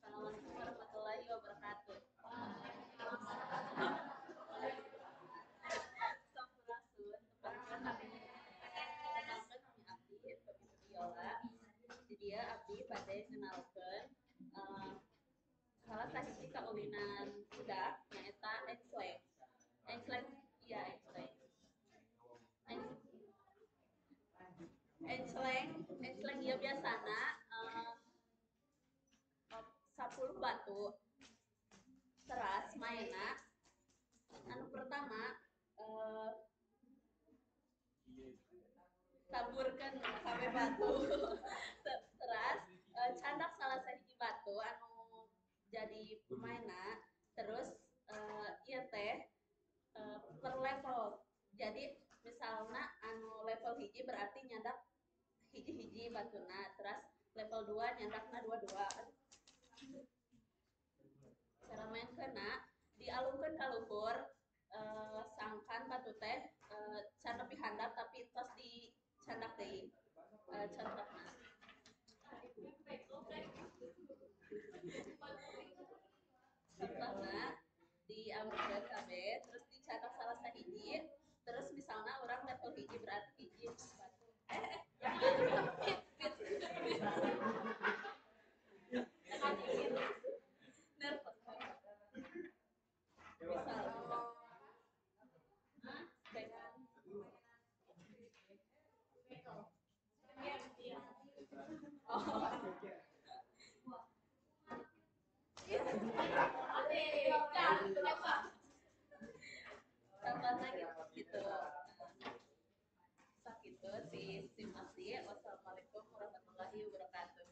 Assalamualaikum warahmatullahi wabarakatuh. Sampurasun, tepangkeun abdi Feby Viola. Di dieu abdi bade ngenalkeun salah sahiji kaulinan budak nyaeta engklek. Engklek, iya engklek. Engklek, engklek ieu biasana 10 batu. Teras mainna anu pertama taburkan kabeh batu. Teras candak salah sahiji batu anu jadi pemainna. Terus ieu teh per level. Jadi misalna anu level hiji berarti nyandak hiji-hiji batuna, terus level 2 nyandakna dua-dua. Cara main kena dialungkeun ka luhur, sangkan batu teh can nepi handap tapi tos dicandak deui contohna. Contohna dialungkeun kabeh terus dicandak salah sahiji, terus misalna urang level hiji berarti hiji batu. Pit. Nervous. Misal. Hah? Oh. Contohnya gitu. Sakitu ti sim abdi. Wassalamualaikum warahmatullahi wabarakatuh.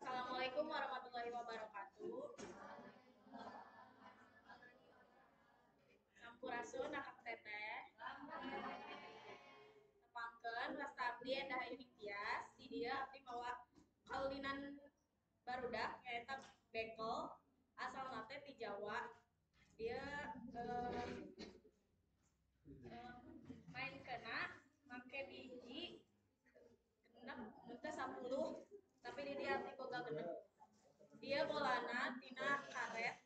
Assalamualaikum warahmatullahi wabarakatuh. Sampurasun akak teteh. Tepangkeun wasta abdi Endah Ayu Ningtyas. Di dieu abdi mawa kaulinan barudak nyaeta bekel, asalna teh ti Jawa. Dia main kena make biji genep mun teh 10, tapi di dieu abdi boga genep. Dia bolana tina karet,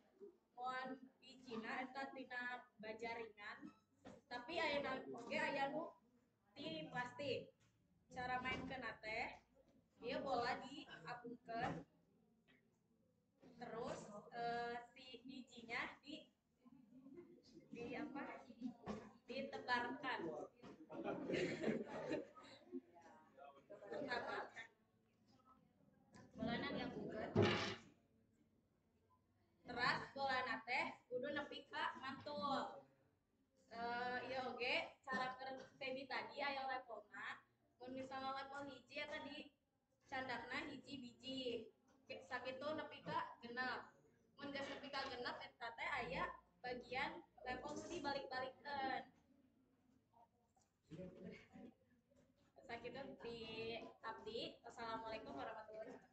moan bijina eta tina baja ringan, tapi ayeuna oge aya nu ti plastik. Cara mainkeunna teh dia bola diapungkeun, terus si bijinya di apa? Ditebarkan. Pertama bolana diapungkeun, teras bolana teh kudu nepi ka mantul. Ieu oge cara keur Feby tadi aya levelna. Mun misalna level hiji eta di candakna hiji biji. Sakitu nepi ka genep. Mun geus nepi ka genep eta teh aya bagian level nu dibalik-balikeun. Sakitu di abdi. Wassalamualaikum warahmatullahi wabarakatuh.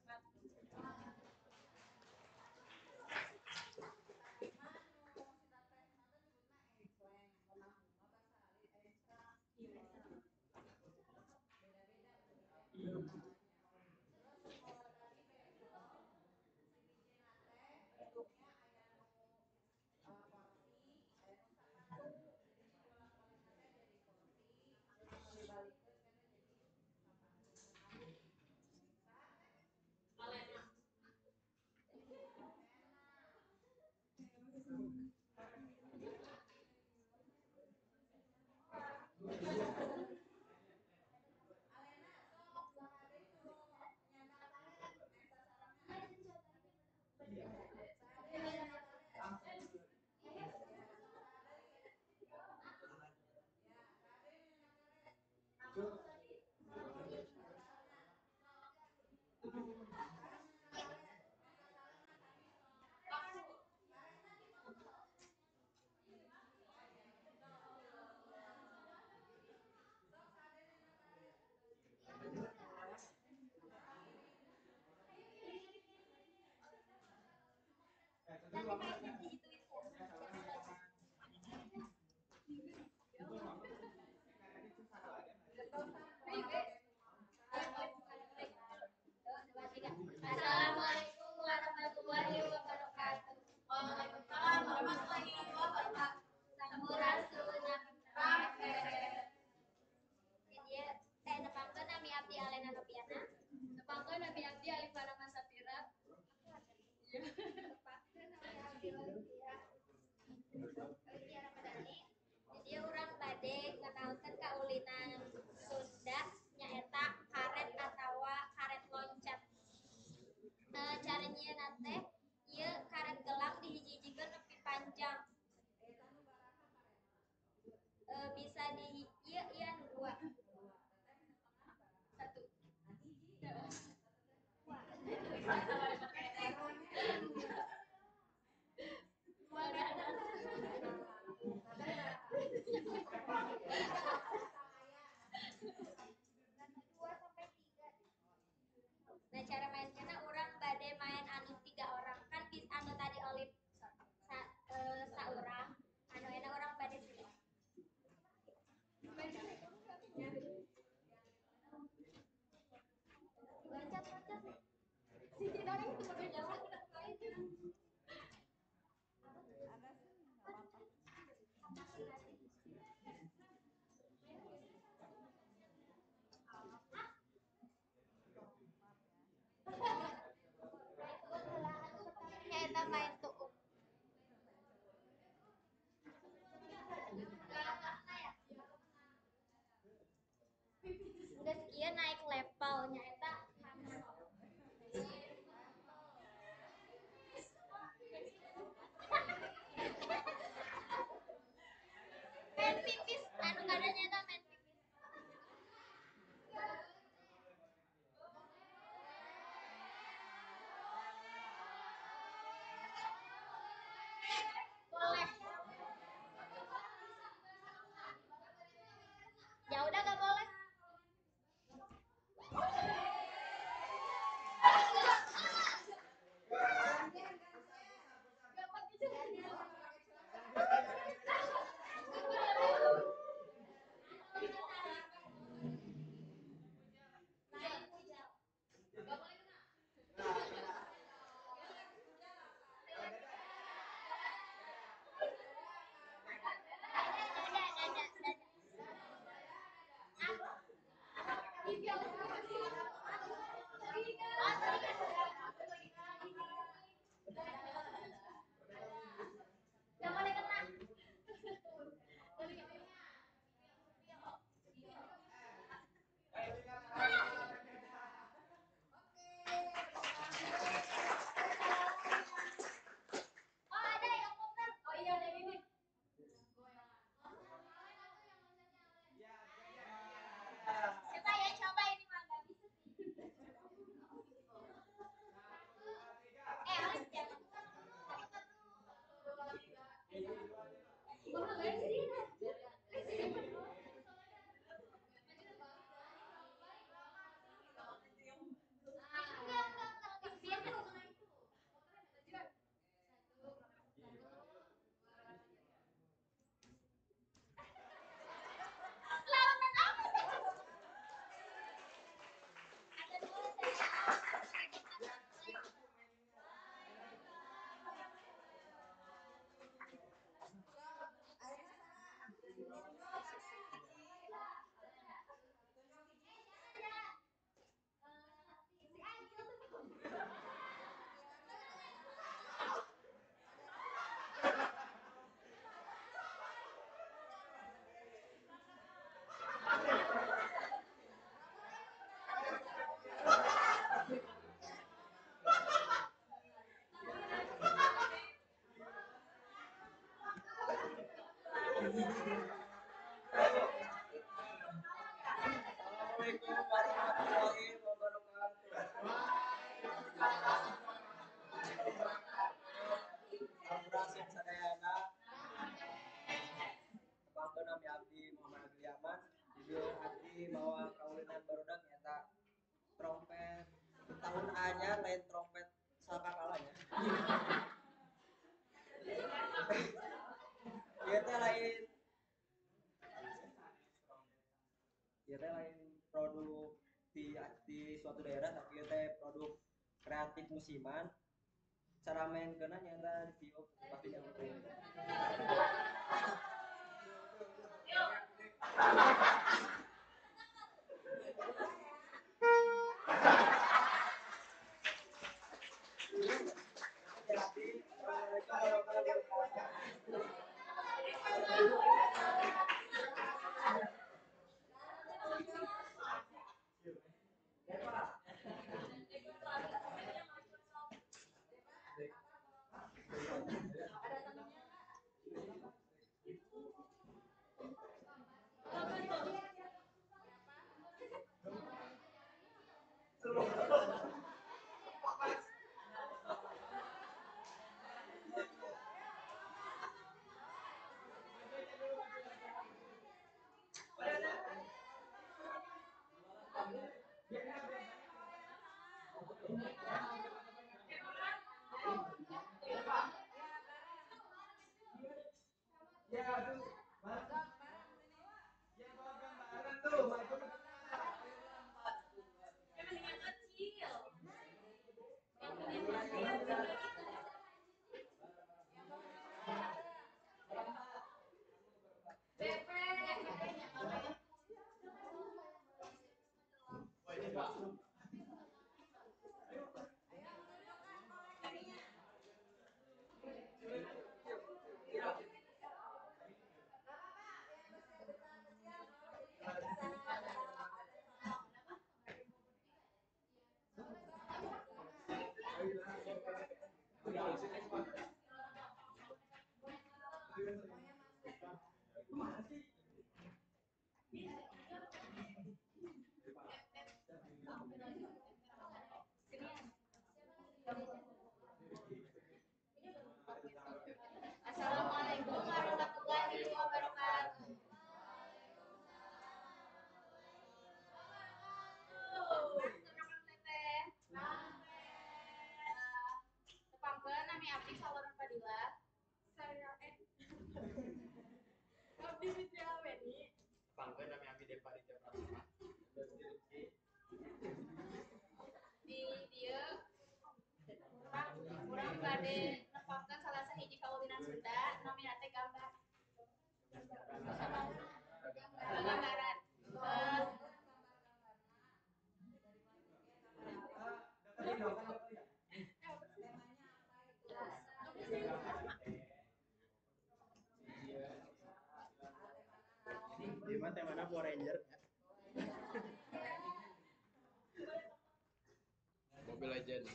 Assalamualaikum warahmatullahi wabarakatuh. Waalaikumsalam warahmatullahi wabarakatuh. Sampurasun. Jadi teh nepangkeun nami abdi Alena Nopiana. Nepangkeun nami abdi Alifana Masapira. Nepangkeun nami abdi Olivia. Olivia Ramadhani. Jadi urang bade ngenalkeun kaulinan Sunda nyaeta karet atawa karet loncat. Cara nyieunna teh ieu karet gelang dihiji-hijikeun nepi panjang. Bisa di ieu ieu anu dua. Satu. Dua meter. 2 sampai 3. Nah, cara mainnya orang bade main anu 3 orang kan bis anu tadi Olip saurang anu enak orang bade 2. Loncat loncat. Si Cina itu pakai jalan. Nyaeta main tuuk. Geus ieu naik level nyaeta hamso. Main pipis anu kadang nyaeta main pipis. Boleh. Ya udah gak boleh. Gak boleh kena. Oh, ada yang muter. Oh iya, ada ini. Coba ya, coba ini mah gak bisa sih. Harus jangan. Boleh sih. Enggak. Biar lawanan apa sih? Ada dua saya. Assalamualaikum warahmatullahi wabarakatuh. Sampurasun sadayana. Tepangkeun nami abdi Muhammad Agli Yaman. Di dieu abdi mawa kaulinan barudak nyaeta trompet tahun anyar lain trompet sangkakala nya. Ieu teh lain ieu teh lain produk di suatu daerah, tapi ieu teh produk kreatif musiman. Cara mainkeunna nyaeta ditiup pasti nyamperin. Assalamualaikum warahmatullahi wabarakatuh. Tepangkeun nami abdi Salon Fadila. Saya Abdi Fitri Alweni. Tepangkeun nami abdi Depa Ridha Prasma. Di dieu urang bade nepangkeun salah sahiji kaulinan Sunda namina teh gambar. Gambaran. Di mana temana Power Ranger? Mobile Legend.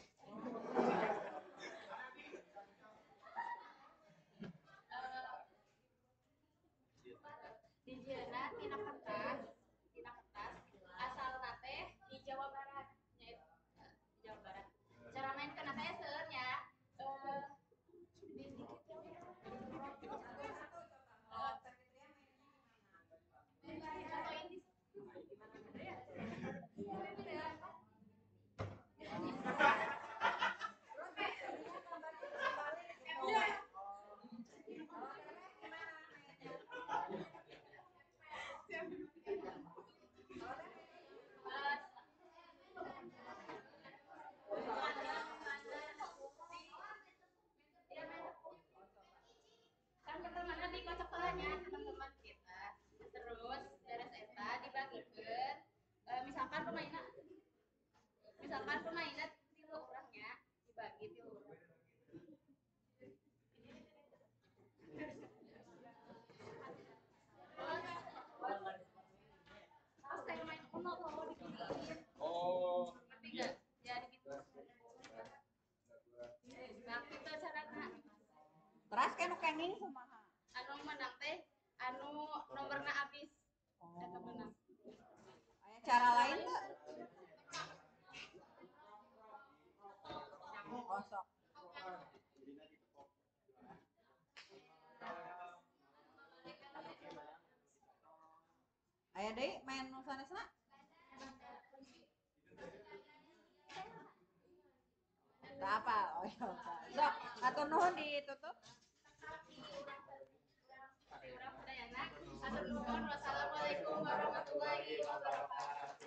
Dijieunna tina kertas asalna teh di Jawa Barat nya, di Jawa Barat. Cara mainkeunna teh seueur nya. Kan pertemanan di kocok nya teman-teman kita. Terus beres eta dibagikeun, misalkan pemainna tilu orangnya dibagi tilu orang. Terus kayak main Uno kalau dibagiin. Oh. Ngerti nggak? Jadi gitu. Nah, gitu carana. Terus kan nu kenging kumaha? Anu menang teh Anu nomorna habis eta menang. Aya cara lain teu? Oh, sok. Aya deui main nu sanesna? Tak apa. Oh iya. Sok, atur nuhun ditutup. Atur nuhun. Wassalamualaikum warahmatullahi wabarakatuh.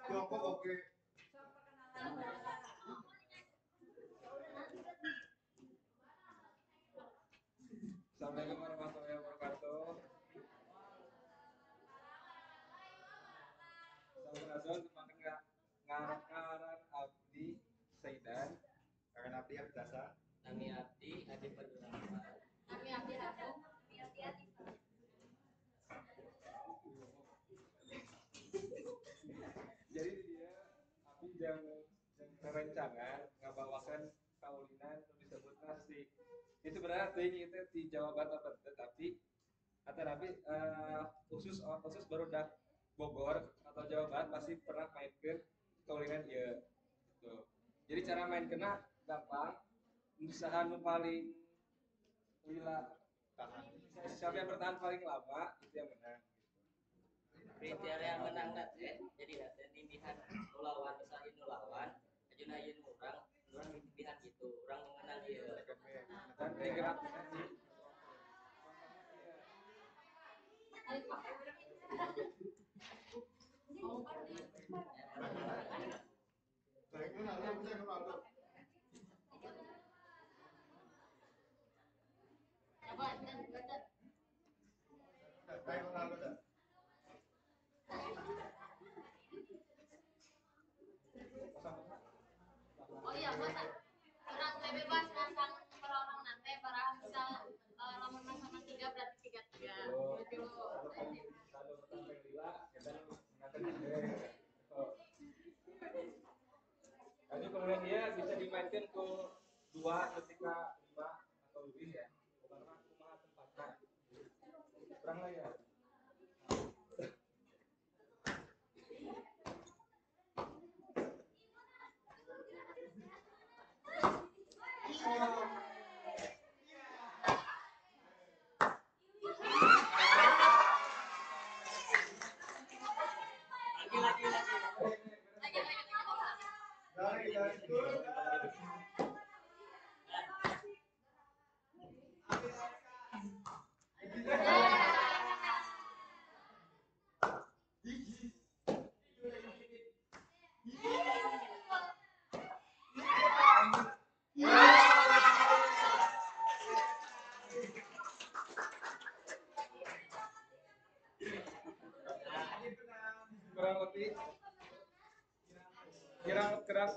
Jongkok oke. Assalamualaikum warahmatullahi wabarakatuh. Sampurasun, teman ngaran abdi Saidan. Ngaran abdi Abdasa. Nami abdi Adi Padurama. Nami abdi Ratu. Nami abdi Atifah. Jadi dia abdi jang rerencangan ngabawakan kaulinan nu disebut nasi. Itu sebenarnya teuing itu di Jawa Barat apa tetapi atau khusus khusus baru dah Bogor atau Jawa Barat pasti pernah mainkan kaulinan ieu gitu. Jadi cara main kena gampang, usaha nu paling lila siapa yang bertahan paling lama itu yang menang. Kriteria yang menang teh jadi teh tindihan nu lawan misalnya nu lawan ajuna ieu nu urang tindihan gitu urang menang ieu. Dan digerak Oh iya, masa orang teh bebas masang per orang nate para misal lamun masang 3 berarti 3 3. Gitu. Jadi kemudian dia bisa dimainkan ke 2 ketika 5 atau lebih ya. Bukan kumaha tempatnya. Kurang lah ya.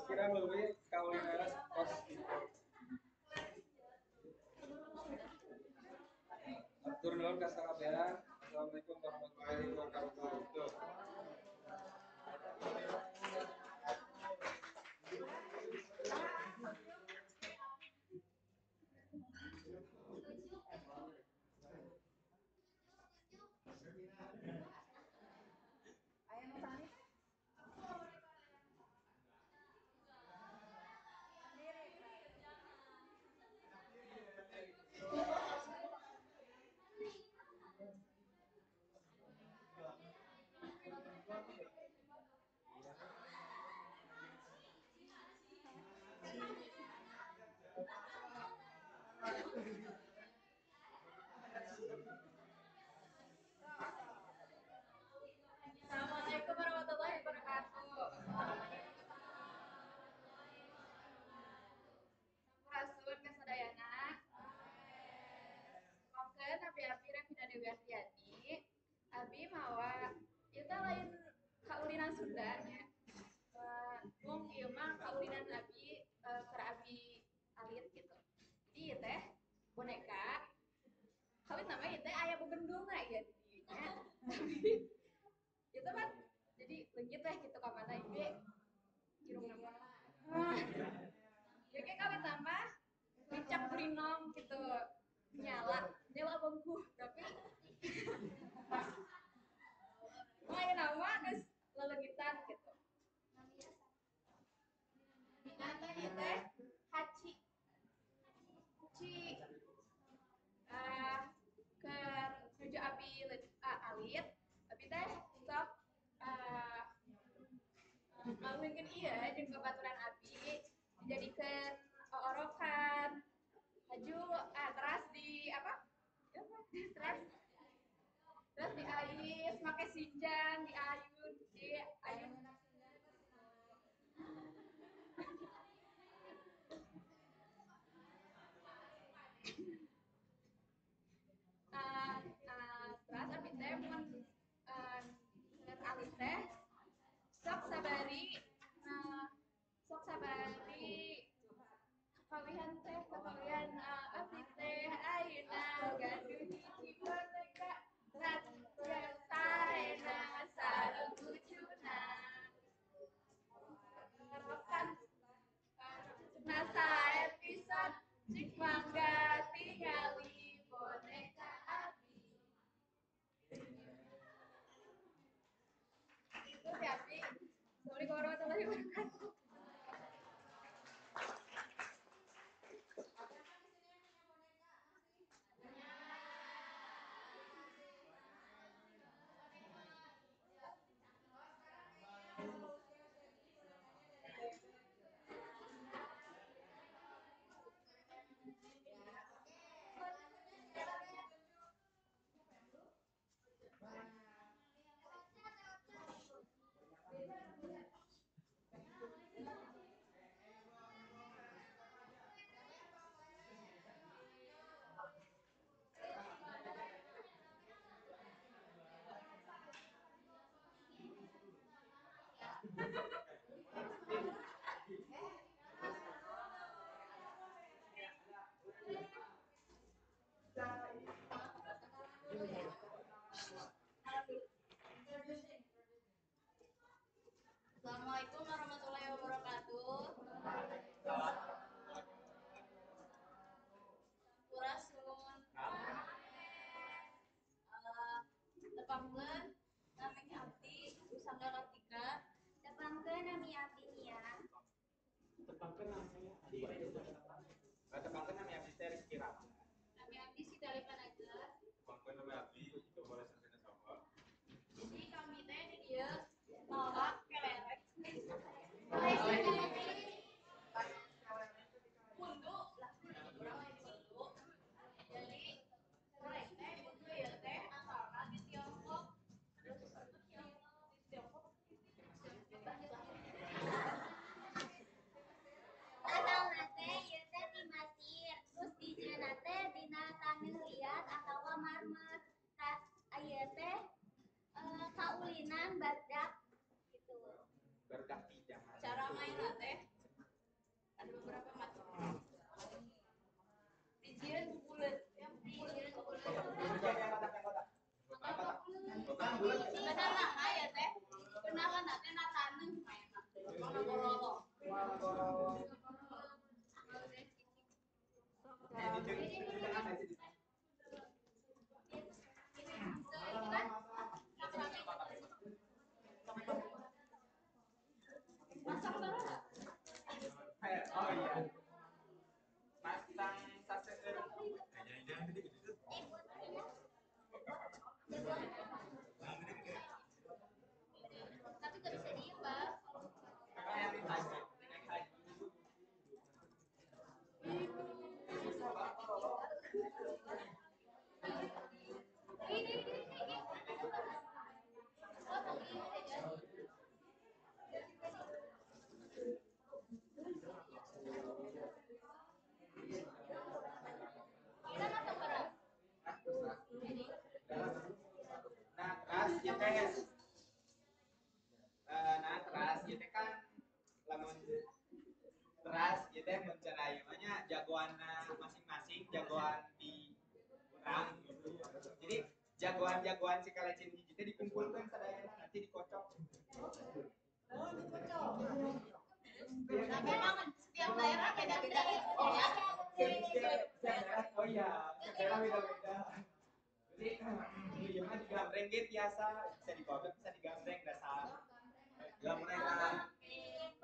Kurang lebih kaulinan kos gitu. Atur nuhun ka sakabehan. Assalamualaikum warahmatullahi wabarakatuh. Dewi Artiani. Abi mawa ieu teh lain kaulinan Sunda nya. Mung ieu mah kaulinan abi keur abi alit gitu. Jadi ieu teh boneka kawin nama ieu teh aya bebendulna ieu di dieu nya. Tapi itu kan jadi leungit teh gitu ka mana ieu irungna mah. Ya kayak kawin nama dicap berinong gitu nyala nyala bengkuh tapi mau nama geus lelegitan gitu. Nanti ieu teh haci haci keur nuju abi alit abi teh sok ngaleungkeun ieu jeung babaturan abi dijadikeun oorokan haju teras di apa teras terus diais make sinjang diayun diayun terus abi teh mun alit teh sok sabari kawihan teh kawihan abdi teh ayeuna gaduh hiji boneka saena sareng lucuna rokan nasa episode cik mangga tingali boneka abi itu si abi. Assalamualaikum warahmatullahi wabarakatuh. Assalamualaikum warahmatullahi wabarakatuh. Sampurasun. Tepangkeun nami abdi Sangga Kartika. Tepangkeun nami abdi Nia. Tepangkeun nami abdi. Tepangkeun nami abdi teh Rizky Rama. Nami abdi Sita Panaga. Tepangkeun nami abdi Coba Sasena Sapa. Jadi kami teh di dieu mawa kelereng. Mundu lah, urang lain mundu. Jadi kelereng teh mundu ieu teh asalna di Tiongkok. Di Tiongkok. Asalna teh ieu teh ti Mesir, terus dijieunna teh dina taneuh liat atawa marmer. Ieu teh kaulinan badak gitu. Badak di zaman. Cara mainna teh ada beberapa macam. Dijieun ku buleut, ya buleut. Sebenarnya aya teh kenalan teh na taneuh mainna. Mana gorolong. Masak terus. Oh iya. Masang saseur. ieu teh kan lamun teras ieu teh mun cara ieu mah nya jagoanna masing-masing, jagoan di urang gitu. Jadi jagoan-jagoan si kalecin hiji teh dikumpulkeun sadayana nanti dikocok. Oh, dikocok. Tapi emang setiap daerah beda-beda ya. Setiap daerah, oh iya, setiap daerah beda-beda. Jadi ieu mah digambreng ge biasa, bisa dikocok, bisa digambreng dasar. Gambreng.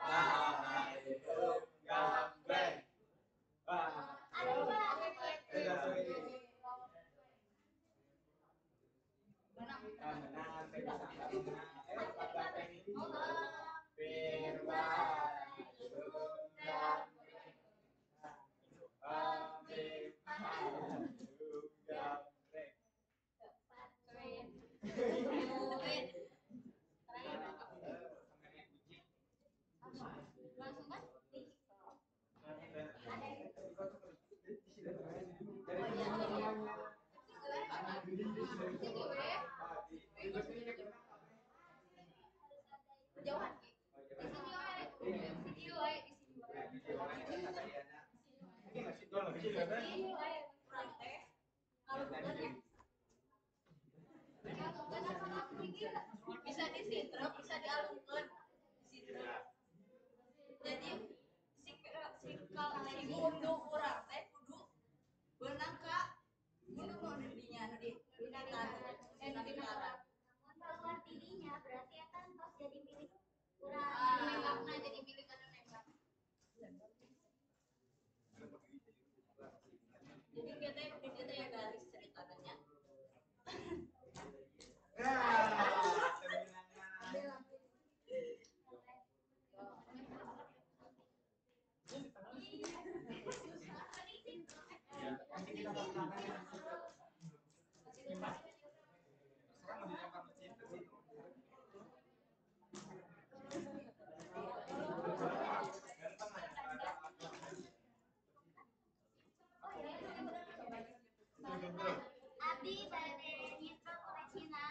Nah, itu gambreng. Wah. Menang, saya bisa menang. Pak gambreng ini. Jauhan Ki. Di sini wae, di sini wae, di sini wae. Di sini wae. Kurang teh. Kalau bukan ya. Bisa disintrep, bisa dialungkeun. Disintrep. Jadi si si gundu urang teh kudu beunang ka gundu nu di dinya nu di lingkaran. Mun keluar dirinya berarti eta tos jadi milik urang. Nembakna jadi milik anu nembak. Jadi kita kita ya garis ceritanya. Abi bade nyetro kolecina.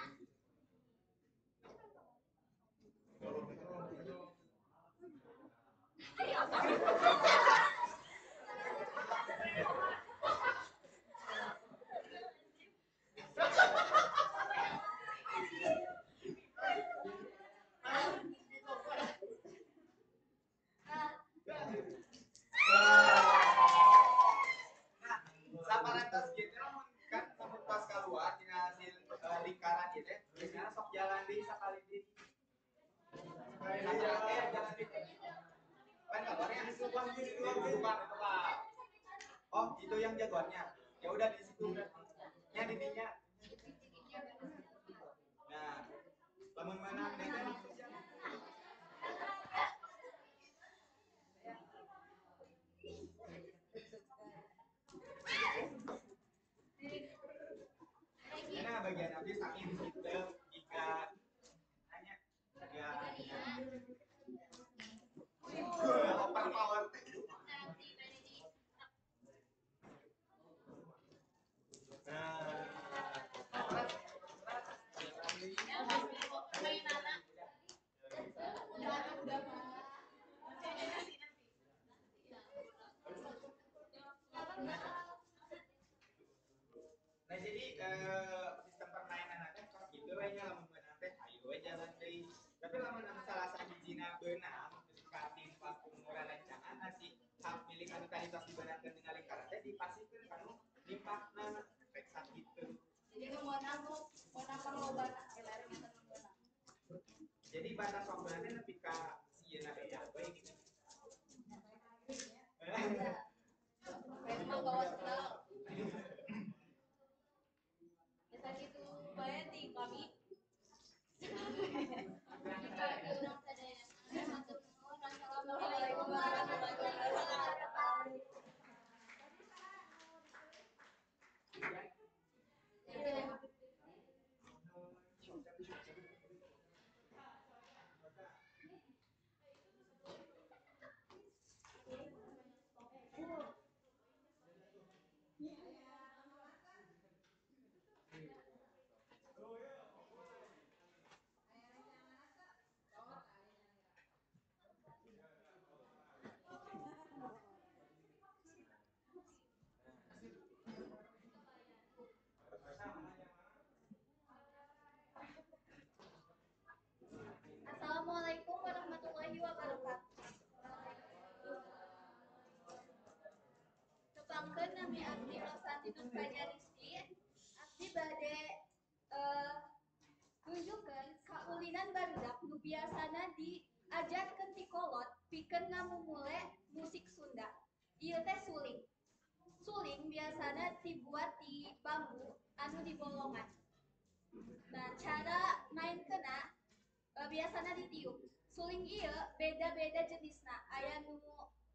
Nah, saparantos gitu lamun kan lamun pas keluar tina hasil lingkaran gitu teh, biasanya sok jalan deui sakali deui. Jalan deui. Kan kabarnya bukan itu Pak. Oh, itu yang jagoannya. Ya udah di situ nya di dinya. Nah, lamun menang teh langsung jalan. Nah, bagian abis angin hitam jika hanya ya overpower. Nah, nah jadi sistem permainan teh pas gitu we nya lamun meunang teh ayo we jalan deui. Tapi lamun anu salah sahijina beunang terus ka tim pakumuran rencangan si hak milik anu tadi tos dibeunangkeun dina lingkaran teh dipasihkeun kanu nimpakna rek sakitu. Jadi nu meunang nu meunang panglobana elere mah nu meunang. Jadi batas waktuna teh nepi ka sieuna beda we gitu. Emang bawa sendal. Biasa gitu bae di kami. Assalamualaikum warahmatullahi wabarakatuh. Abdi Nur Fajaristi. Abdi bade nunjukkeun kaulinan barudak nu biasana diajarkeun ti kolot pikeun ngamumule musik Sunda. Ieu teh suling. Suling biasana dibuat di bambu anu dibolongan. Nah, cara mainkeunna biasana ditiup. Suling ieu beda-beda jenisna. Aya nu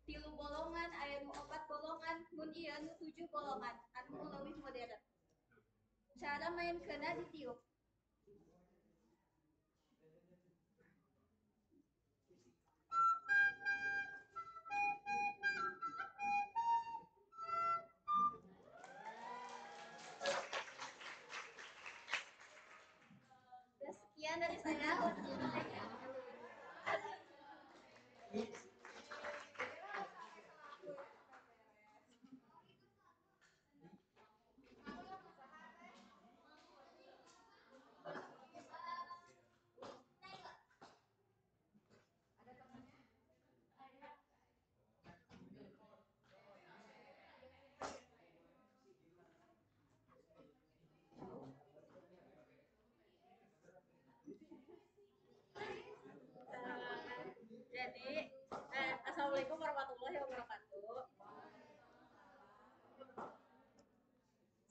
3 bolongan, aya nu 4 bolongan, mun ieu nu 7 bolongan, anu leuwih modern. Cara mainkeunna ditiup. Sekian dari saya. Jadi, assalamualaikum warahmatullahi wabarakatuh.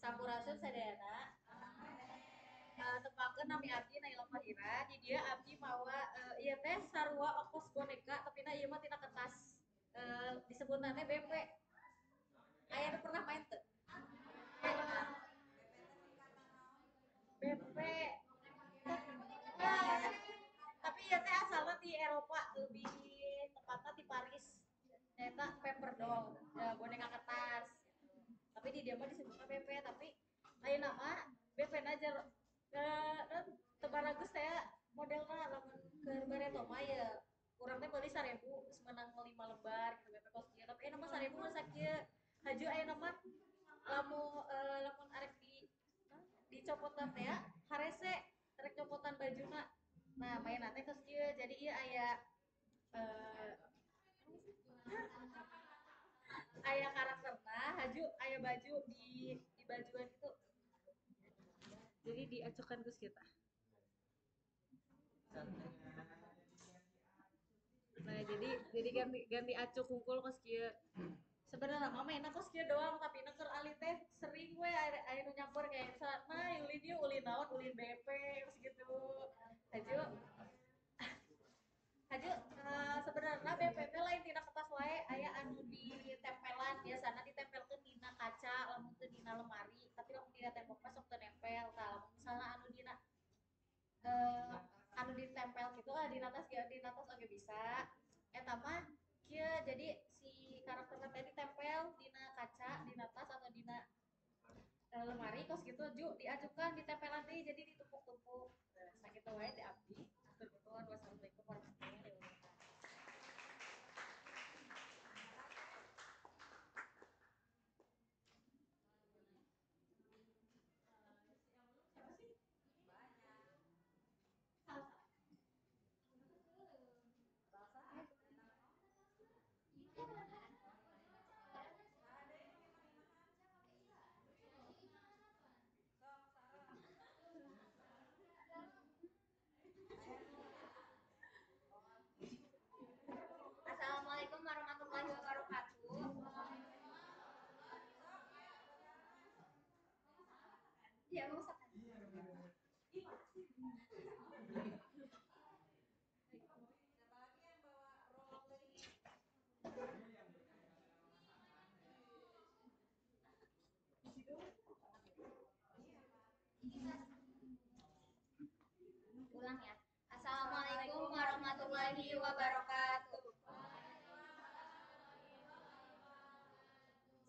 Sampurasun sadayana. Tepangkeun nami abdi Naila Fahira. Di dieu abdi mawa ieu teh sarua okos boneka tapi na ieu mah tina kertas. Disebutna teh BP. Aya nu pernah main teu? BP. Tapi ieu teh asalna di Eropa, lebih tepatnya di Paris. Nyaeta paper doll, ya, boneka kertas. Tapi di dia mah disebutnya BP, tapi ayeuna mah BP na teu baragus teh modelna lamun keur bareto mah ya urang teh meuli 1000 geus meunang 5 lembar gitu BP kos kieu. Tapi ayeuna mah 1000 mah sakieu. Haju ayeuna mah lamun arek di dicopotan teh ya harese rek copotan bajuna. Nah, mainna teh kos kieu. Jadi ieu aya aya karakterna, haju aya baju di bajuan itu. Jadi diacukan kus kita. Nah, jadi ganti acuk kungkul kos kieu. Sebenarnya mah mainna kos kieu doang, tapi na keur alit teh sering we aya nu nyampur kayak misalnya, nah ulin ieu ulin naon, ulin BP terus gitu. Haju haju sebenarnya BP teh lain tina kertas wae, aya anu ditempelan, biasana ditempelkeun dina kaca, lamun teu dina lemari, tapi lamun dina tembok mah sok teu nempel. Tah lamun misalna anu dina anu ditempel gitu ah dina tas ge dina tas oge bisa. Eta mah kieu, jadi si karakterna teh ditempel dina kaca, dina tas atau dina lemari kos gitu, ju diajukan ditempelan deui jadi ditumpuk-tumpuk. Nah, sakitu wae di abdi. Hatur nuhun. Wassalamualaikum warahmatullahi wabarakatuh. Assalamualaikum warahmatullahi wabarakatuh. Iya, mau masakan. Ulang ya. Assalamualaikum warahmatullahi wabarakatuh.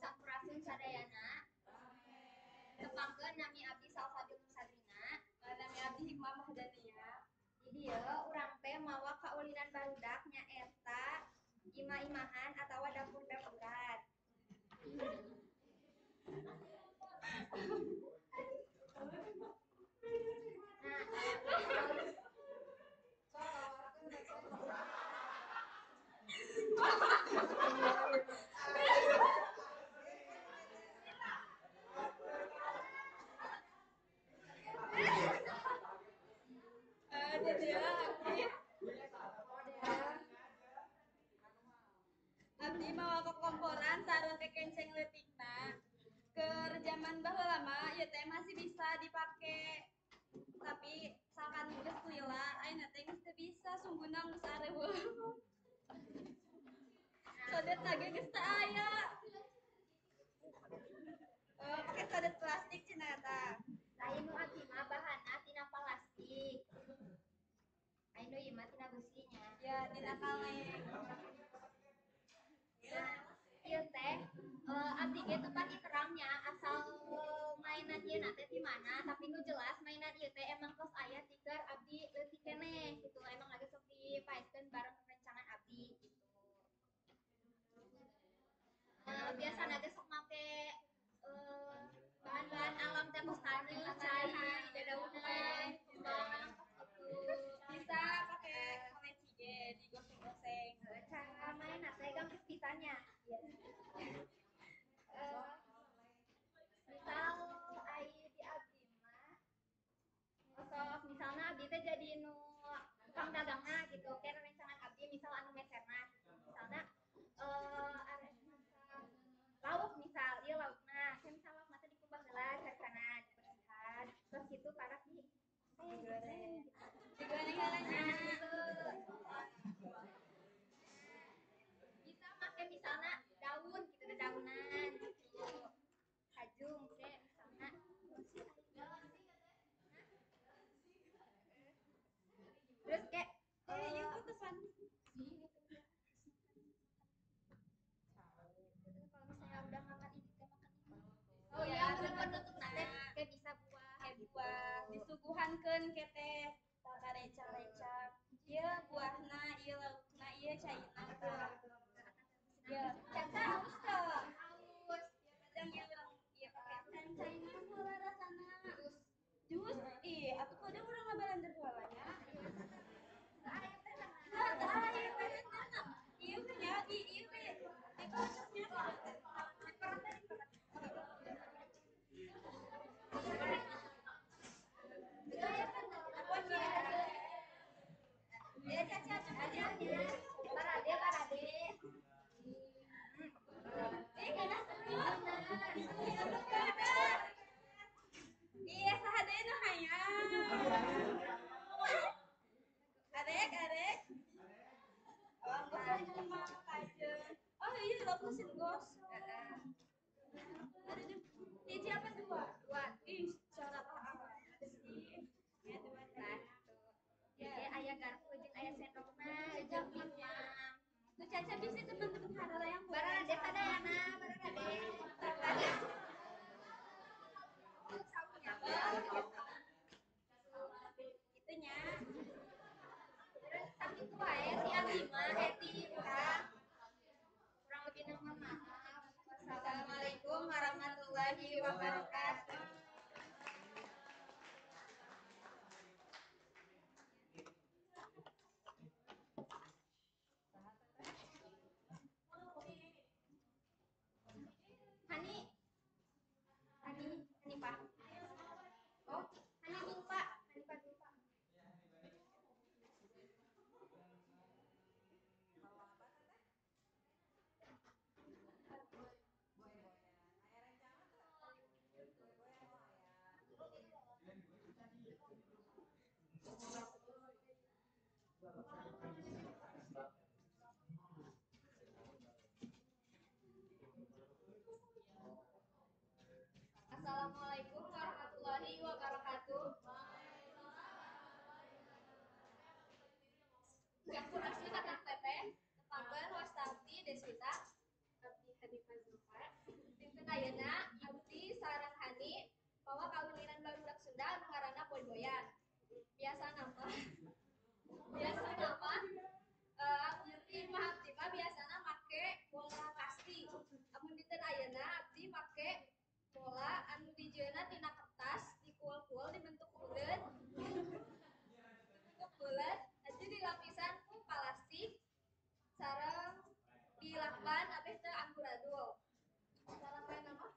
Sampurasun sadayana. Tepangkeun nami abdi Salsabil Sabrina. Nami abdi Hikmah Mahdania. Di dieu urang teh mawa kaulinan barudak nyaeta imah-imahan atawa dapur-dapuran. Nah, Abdi mawa kekomporan sareng kekenceng leutikna. Keur zaman baheula mah ieu teh masih bisa dipake. Tapi sakan geus lila ayeuna teh geus teu bisa, sungguna geus areuweuh. Sodet lagi geus teu aya. Pakai sodet plastik cenah eta. Lain nu abdi mah bahanna tina plastik. Aya nu ieu mah tina besinya. Ya, tina kaleng. Nah, ieu teh abdi ge teu pati terangnya asal mainan ieu na teh ti mana, tapi nu jelas mainan ieu teh emang tos aya ti keur abdi leutik keneh gitu. Emang lagi sok dipaeskeun bareng rencangan abdi gitu. Biasana ge sok make bahan-bahan alam teh kos taneuh, cai, dedaunan, kembang gitu. Bisa pakai koleci ge digoseng-goseng. Cara mainna teh gampang pisannya. Misal ai di abdi mah sok misalna abdi teh jadi nu tukang dagangna gitu, kayak rencangan abdi misal anu meserna gitu. Misalna arek masak lauk misal ieu laukna, kan misal laukna teh dikumbah heula carana dibersihan, terus kitu karak di Digoreng. Digoreng heula nya. Nah, gitu. Bisa make misalna daun gitu, dedaunan gitu. Kajung ke misalna. Terus kayak Ieu kok kesan. Kalau misalnya udah makan ini teh makan ini. Oh iya, penutup nanti kayak bisa buah. Kayak buah disuguhankeun ke teh rencang-rencang. Ieu buahna, ieu laukna, ieu caina tah. Ieu caca halus teu? Halus. Kadang ieu urang ieu pake can caina heula rasana. Jus. Ih, atuh kudu urang ngabalender heula nya. Tah, tah, ieu balenderna. Ieu teh nya, ieu teh dikocoknya. Diperet, diperet. Ya, Caca, coba ya. Parade, parade. Nggak seru. Iya, saha deui nu hayang. Arek, arek. Oh, gosong mah kajeun. Oh, iya, lauk mesin gosong. Aduh, hiji apa dua? Dua. Ih, cara amat sih. Ya, dua Nah, tah. Jadi aya garpu jeung aya sendokna jeung pipa. Nu Caca bisa teman-teman hararayang Barade sadayana, barade. Itunya. Terus sakitu wae ti abdi mah ti urang. Kurang lebih mohon maaf. Wassalamualaikum warahmatullahi wabarakatuh. Hani, Hani, Hanifah. Oh, Hani Zulfa, Hanifah Zulfa. Assalamualaikum warahmatullahi wabarakatuh. Sampurasun Kakang Teteh, tepangkeun wasta abdi Deswita, abdi Hanifah Zulfa. Dinten ayeuna abdi sareng Hani mawa kaulinan barudak Sunda anu ngaranna boy-boyan. Biasa nama di imah abdi mah biasana make bola kasti. Amun dinten ayeuna abdi make bola anu dijieunna tina kertas dikuel-kuel dibentuk buleut. Dibentuk buleut, jadi dilapisan ku palastik sareng dilakban abeh teu amburadul. Cara main mah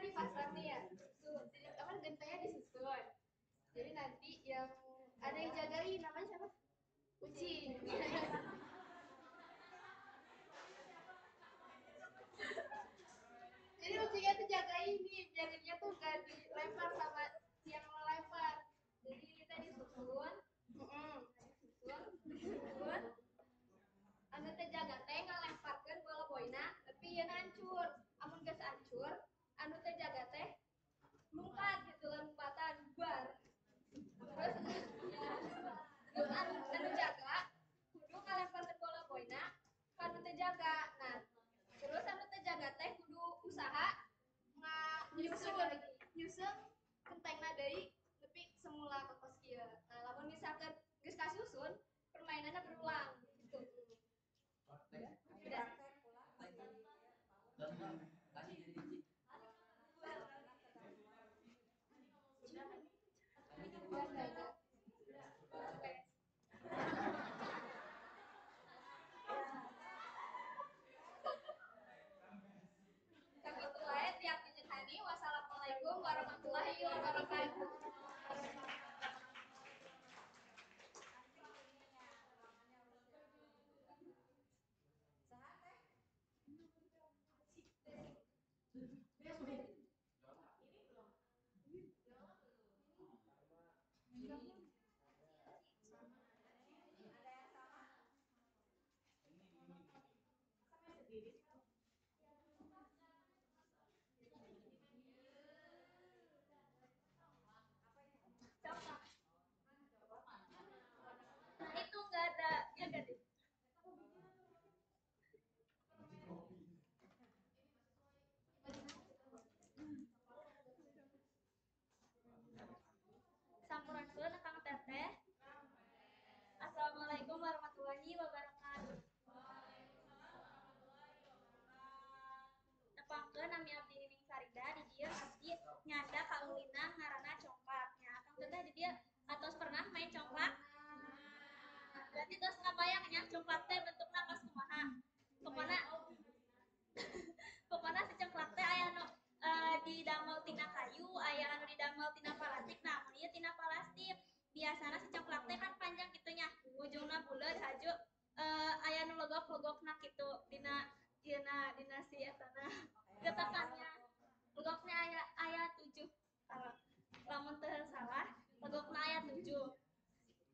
Dipasang nih ya. Tuh, jadi apa gentengnya disusun. Jadi nanti yang ada yang jagain namanya siapa? Kucing. Jadi kucingnya tuh jagain nih, biar ininya tuh gak dilempar sama yang melempar. Jadi kita disusun, disusun. Anu teh jaga teh ngalemparkeun bola boina, tapi ieu hancur. Amun geus hancur, anu teh jaga teh lompat gitu, lompatan bar. Terus ya, terus anu jaga kudu ngalemparkeun bola boina ka anu teh jaga. Nah, terus anu teh jaga teh kudu usaha nyusun nyusun kentengna deui nepi semula ke kos kieu. Nah, lamun misalkan geus kasusun, permainannya berulang gitu. Udah. Sakitu wae tiap Hani. Wassalamualaikum warahmatullahi wabarakatuh. Nah, itu nggak ada, ya nggak deh. Sampurasun Kang Teteh. Assalamualaikum warahmatullahi wabarakatuh. Tepangkeun nami abdi Nining Farida, di dieu abdi nyanda kaulinan ngaranna congklak. Nya Kang Teteh di dieu atos pernah main congklak? Berarti tos ngabayang nya congklak teh bentukna kos kumaha. Pokona pokona si congklak teh aya nu didamel tina kayu, aya anu didamel tina plastik. Nah, mun ieu tina plastik. Biasana si congklak teh kan panjang kitu nya, ujungna buleud haju aya nu legok-legokna kitu dina dina dina si etana getakannya. Legokna aya 7. Kalau lamun teu salah, legokna aya 7.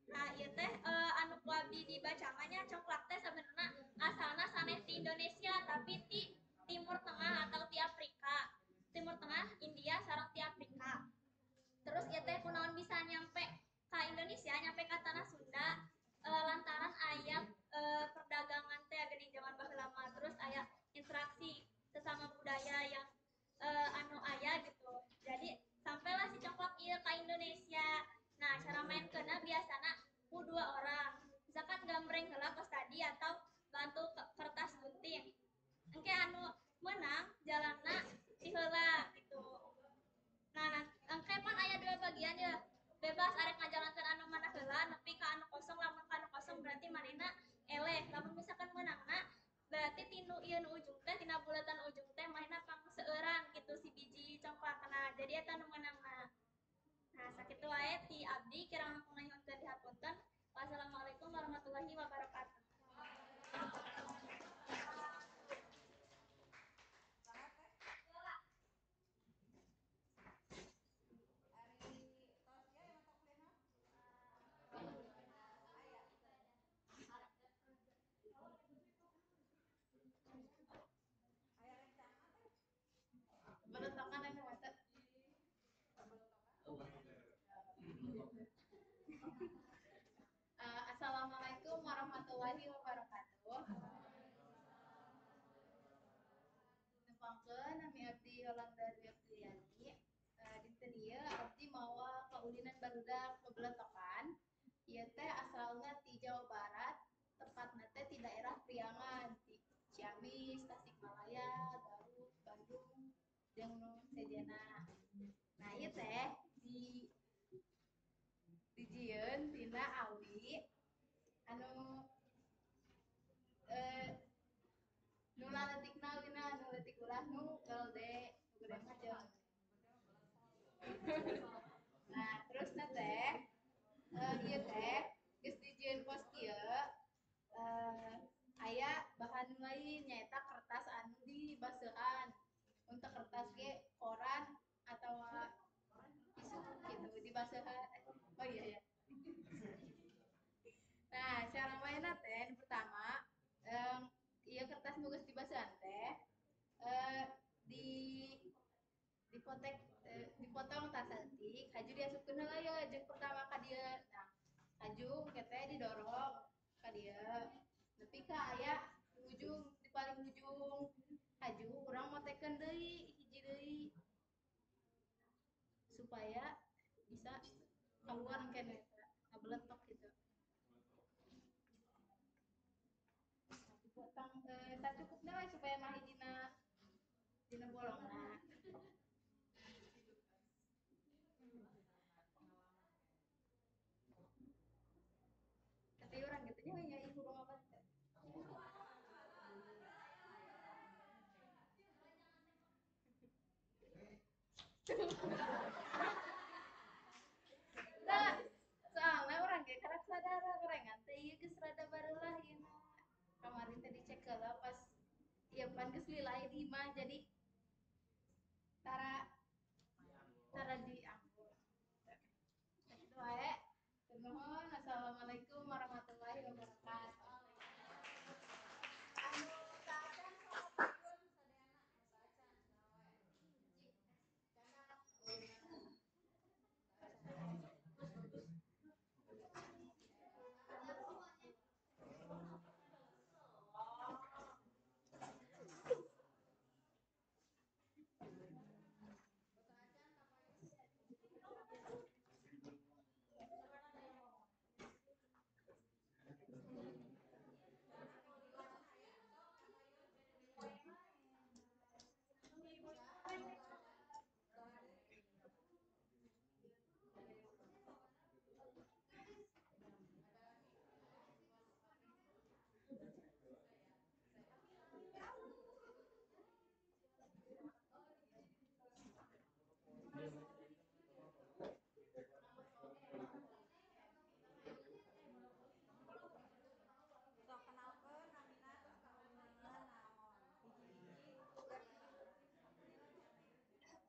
Nah, ieu teh anu ku abdi dibaca mah nya congklak teh sebenarnya asalna sanes di Indonesia tapi ti Timur Tengah atau ti Afrika. Timur Tengah, India sareng ti Afrika. Terus ieu teh kunaon bisa nyampe ka Indonesia, nyampe ka tanah Sunda lantaran aya perdagangan teh geuning zaman baheula mah. Terus aya interaksi sesama budaya yang anu aya gitu. Jadi sampailah si congklak ieu ka Indonesia. Nah, cara mainkeunna biasana ku 2 orang. Misalkan gambreng heula kos tadi atau bantu kertas gunting. Engke anu menang jalanna diheula gitu. Nah, engke pan aya 2 bagian ya. Bebas arek ngajalankeun anu mana heula nepi ka anu kosong, lamun ka anu kosong berarti manehna eleh. Lamun misalkan meunangna berarti tinu ieu nu ujung teh tina bulatan ujung teh manehna pangseueuran gitu si biji congklakna. Jadi eta nu meunangna. Nah, sakitu wae ti abdi kirang langkung nyuhunkeun dihapunten. Wassalamualaikum warahmatullahi wabarakatuh. Beletokan anu mata. Assalamualaikum warahmatullahi wabarakatuh. Tepangkeun nami abdi Yolanda Dwi Apriliani. Dinten ieu abdi mawa kaulinan barudak bebeletokan. Ieu teh asalna ti Jawa Barat, tepatna teh ti daerah Priangan, ti Ciamis, Tasikmalaya, Garut, Bandung, jeung nu sejenna. Nah, ieu teh di dijieun tina awi anu nu laletikna awina nu leutik ulah nu gede nu gede mah jeung Nah, terus na teh ieu teh geus dijieun kos kieu, aya bahan lain nyaeta kertas anu dibaseuhan. Untuk kertas ge koran atau tisu gitu dibaseuhan. Oh iya ya. Nah, cara mainna teh nu pertama, ieu kertas nu geus dibaseuhan teh di dipotek, dipotong tah saeutik, haju diasupkeun heula ye jeung pertama ka dieu. Nah, haju engke teh didorong ka dieu nepi ka aya di ujung, di paling ujung. Haju urang motekeun deui hiji deui supaya bisa keluar engke eta ngabeletok gitu. Dipotong sacukupna we supaya mah hijina dina bolongna. Tapi urang gitu nya we nya ibu apa teh. Nah, soalnya urang ge karek sadar gorengan teh ieu geus rada bareulah ieu mah. Kamari teh dicek heula pas ieu pan geus lila di imah jadi tara tara diampun. Sakitu wae. Nuhun. Assalamualaikum warahmatullahi wabarakatuh. Anu saacan sok payun sadayana saacan sawe. Sok kenalkeun namina terus kaulinanna naon. Hiji-hiji.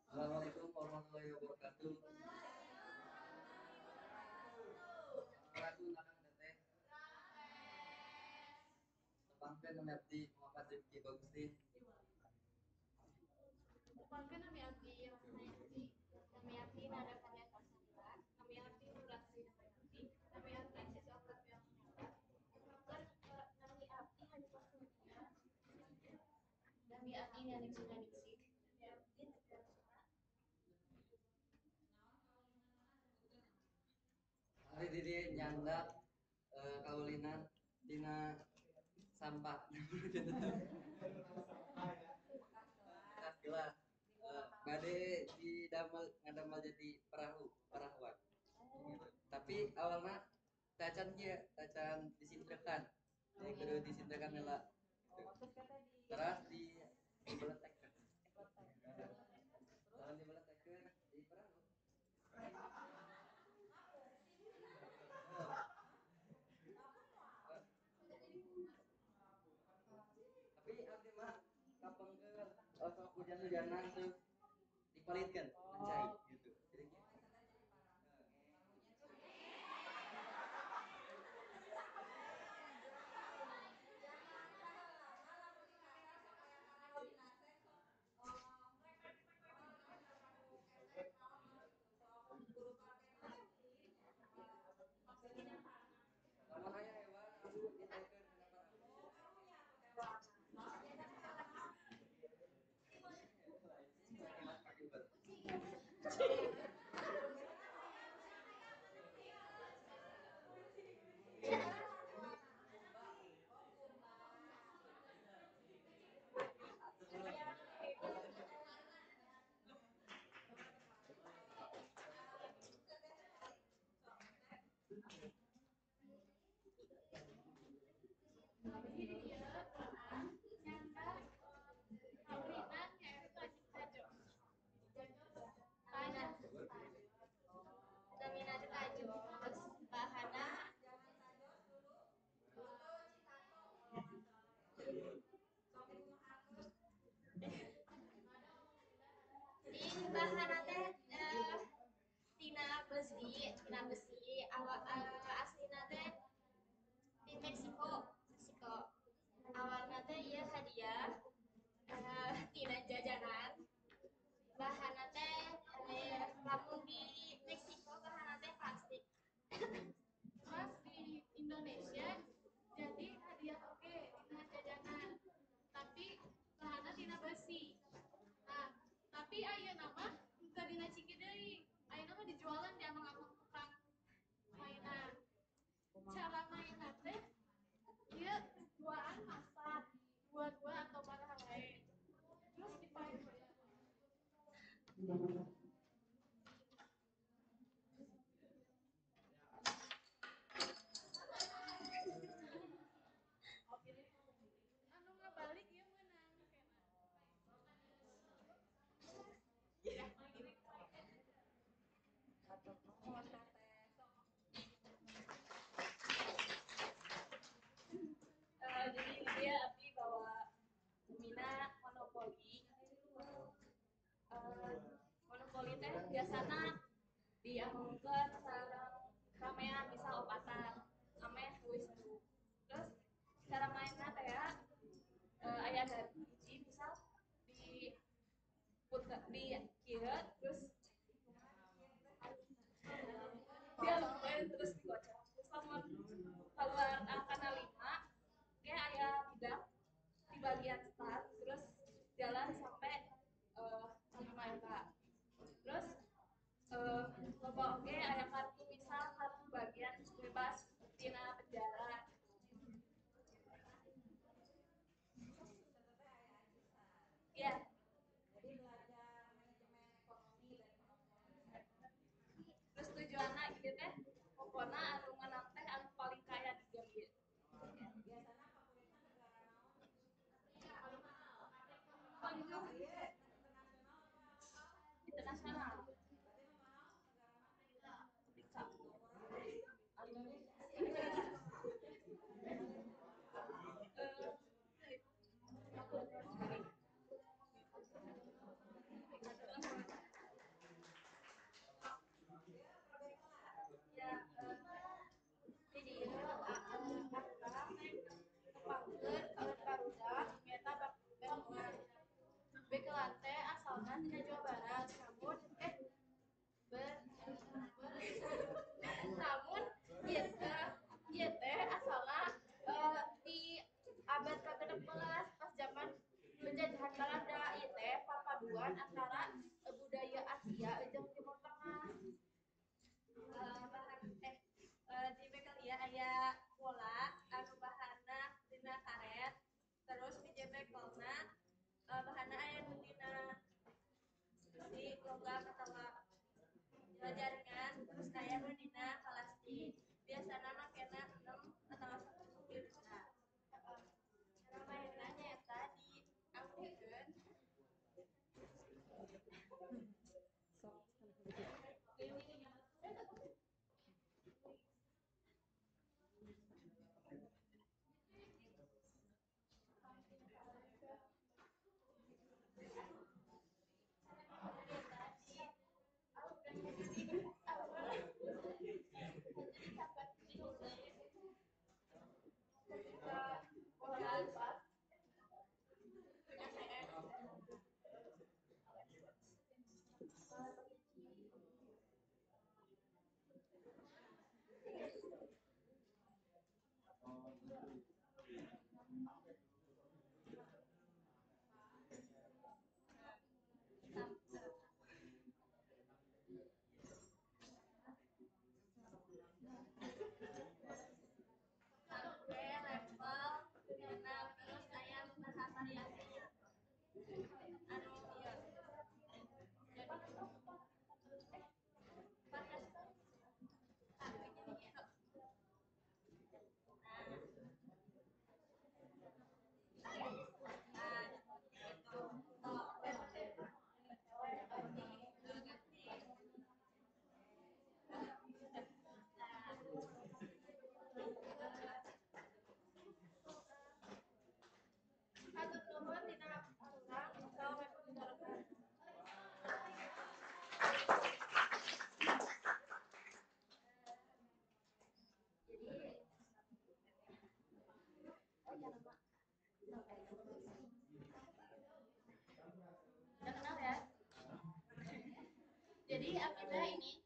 Assalamualaikum warahmatullahi wabarakatuh. Wabarakatuh akang teteh. Tepangkeun nami abdi Muhammad Rifki Bagusti. Tepangkeun nami abdi Rosmayanti. Nami abdi Nada Fania Salsabila. Nami abdi Nurasri Damayanti. Nami abdi Siswa Octavia Kurniawan. Tepangkeun nami abdi Hanifah Kurnia. Nami abdi Nanik Sunaningsih. Nami abdi Tegar Suma. Hari diri nyandak kaulinan tina sampah. Bekas gelas. Bade didamel ngadamel jadi perahu, perahuan. Gitu. Tapi awalnya tacan kieu, tacan disindrekan. Jadi kudu disindrekan heula. Gitu. Oh, terus kata di Terus di dibeletekkeun. Terus Lawan dibeletekkeun di perahu. Tapi abdi mah kapengkeun osok hujan-hujanan terus dipalitkeun mencai gitu. Jadi Oh, kieu. eta teh jadi parahu. Jangan baheulana lamun di kamera sok aya karajina teh sok oh naon gitu sok guru partai Lamun aya hewan abu ditekeun kana parahu. Oh, karunya atuh hewan. Ribet. Bahanna teh tina besi awal aslina teh di Meksiko. Meksiko. Awalna teh ieu hadiah tina jajanan. Bahanna teh lamun di Meksiko bahanna teh plastik. Pas di Indonesia jadi hadiah oke tina jajanan, tapi bahanna tina besi. Nah, tapi ayeuna mah henteu dina ciki deui. Ayeuna mah dijualan di amang-amang tukang mainan. Cara mainna teh ieu duaan masak, dua-dua atau baraha wae. Terus dipakai. Anu ngabalik ieu meunang kena. Hatur nuhun teteh. Sok. Jadi dia Abi bawa Mina monopoli. Monopoli teh biasana diangkeun sareng ramean, misal opatan ameh leuwih seru. Terus cara mainna teh ya, aya dari hiji misal di puter di kieu terus dialungkeun terus dikocok. Terus lamun keluar angkana 5 ge aya bidak di bagian start terus jalan sampai lima eta. Terus loba oge aya kartu, misal kartu bagian bebas tina penjara. Ya. Jadi belajar manajemen ekonomi dari monopoli. Terus tujuanna ieu teh pokona anu menang teh anu paling kaya di game ieu. Biasana favoritna negara naon? Paling Oh, iya, internasional apa lokal? Internasional. Berarti nu mahal negara mana? Amerika. Indonesia. Ya, Di dieu akang tepangkeun ka barudak nyaeta bekelan. Bekelan teh asalna tina Jawa Barat, namun ber, namun ieu teh asalna di abad ke-16 pas zaman penjajahan Belanda. Ieu teh papaduan antara budaya Asia jeung Timur Tengah. Bahan di bekel ieu aya bola anu bahanna tina karet, terus hiji bekelna bahanna aya nu tina besi logam atawa jaringan, terus aya nu dina plastik. Biasana makena 6 atawa 10 bisa. Cara mainna nyaeta diangkukeun. Sok. Sampai level 6, terus aya bahan variasinya anu ieu jadi variasi nah gitu. Hatur nuhun tina urang. Assalamualaikum warahmatullahi wabarakatuh. Udah ini.